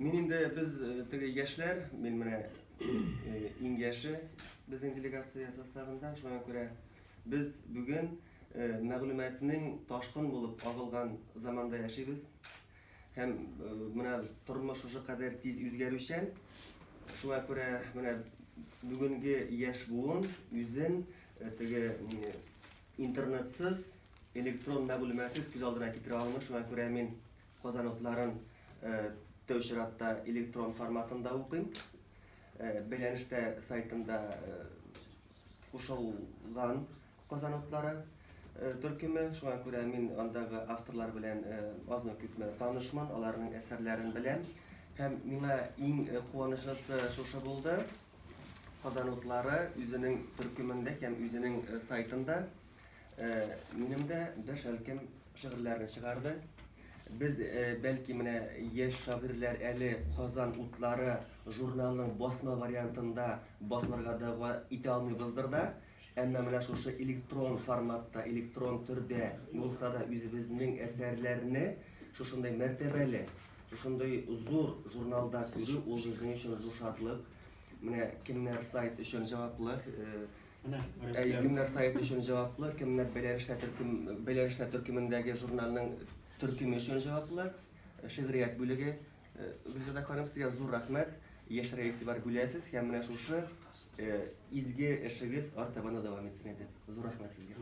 Мин инде без теге яшьләр, мин менә иң яше безнең делегация составында, шуңа күрә без бүген мәгълүматның ташкын булып агылган заманда яшибез. Һәм менә тормыш шушы кадәр тиз үзгәрүчән. Шуңа күрә менә бүгенге яшь буын үзен теге интернетсыз, электрон мәгълүматсыз күз алдына китерә алмый. Шуңа күрә мин Казан утларын тәү чиратта электрон форматында укыйм. Бәйләнештә сайтында кушылган Казан утлары төркеме. Шуңа күрә мин андагы авторлар белән азмы-күпме танышмын, аларның әсәрләрен беләм. Һәм миңа иң куанычлысы шушы булды. Казан утлары үзенең төркемендә һәм үзенең сайтында Минем дә бер шәлкем шигырьләрне чыгарды. Без, бәлки, менә яшь шагыйрьләр әле Казан утлары журналының басма вариантында басылырга дәгъва итә алмыйбыздыр да, әмма менә шушы электрон форматта, электрон төрдә булса да үзебезнең әсәрләрне шушындый мәртәбәле, шушындый зур журналда күрү ул безнең өчен зур шатлык. Менә кемнәр сайт өчен җаваплы, Менә, Әй, кемнәр сайт өчен җаваплы, кемнәр бәйләнештә төркем, бәйләнештә төркемендәге журналның төркеме өчен җаваплы, шигърият бүлеге. Гөлзада ханым, сезгә зур рәхмәт. Яшьләргә игътибар бүләсез һәм менә шушы изге эшегез арытаба да дәвам итсен иде. Зур рәхмәт сезгә.